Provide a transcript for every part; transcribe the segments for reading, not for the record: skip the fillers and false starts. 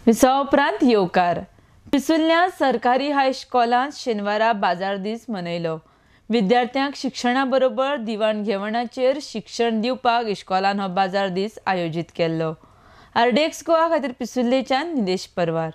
विसवा उपरांत येवकार. पिसुर्ल्या सरकारी हायस्कॉलांत शेनवारा बाजार दीस मनयलो. विद्यार्थ्यांक शिक्षणा बरोबर दिवाण घेवणाचेर शिक्षण दिवपाक इश्कॉलान हो बाजार दीस आयोजीत केल्लो. आरडीएक्स गोवा खातीर पिसुर्लेच्यान निलेश परवार.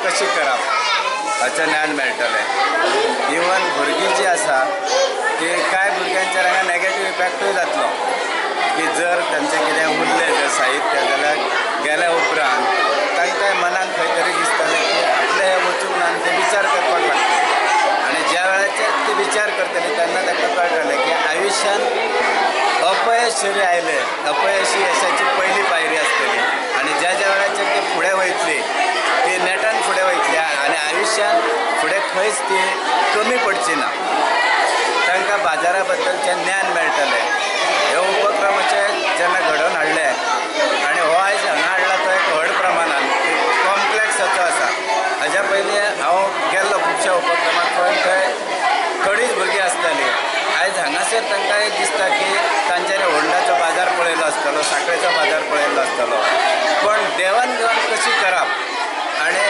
कशी करप हाचें ज्ञान मेळटलें. इवन भुरगीं जीं आसा ती कांय भुरग्यांचेर हांगा नॅगेटीव इफेक्टूय जातलो की जर तांचें कितें उरलें जर साहित्य जाल्यार गेल्या उपरांत तांकां मनान खंय तरी दिसतलें की आपलें हें वचूंक ना आनी ते विचार करपाक लागतले आनी ज्या वेळाचेर ते विचार करतले तेन्ना तांकां कळटलें की आयुश्यांत अपयश जरी आयलें, अपयश ही यशाची पयली पायरी आसतली आनी ज्या ज्या वेळाचेर ती फुडें वयतली ती नेटान फुडें वयतली आनी आयुश्यांत फुडें खंयच ती कमी पडची ना. तांकां बाजारा बद्दलचें ज्ञान मेळटलें. हे उपक्रमाचे जेन्ना घडोवन हाडले आनी हो आयज हांगा हाडला तो एक व्हड प्रमाणान कॉम्प्लेक्साचो आसा. हाज्या पयलीं हांव गेल्लो खुबश्या उपक्रमाक, पण थंय थोडीच भुरगीं आसतालीं. आयज हांगासर तांकां एक दिसता की तांच्यानी होंडाचो बाजार पळयलो आसतलो, साखळेचो बाजार पळयलो आसतलो, पण देवाण घेवाण कशी करप आनी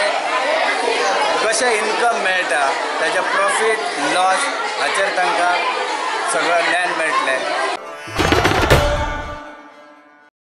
कशें इन्कम मेळटा ताजें प्रॉफीट लॉस हाचेर तांकां सगळें ज्ञान मेळटलें.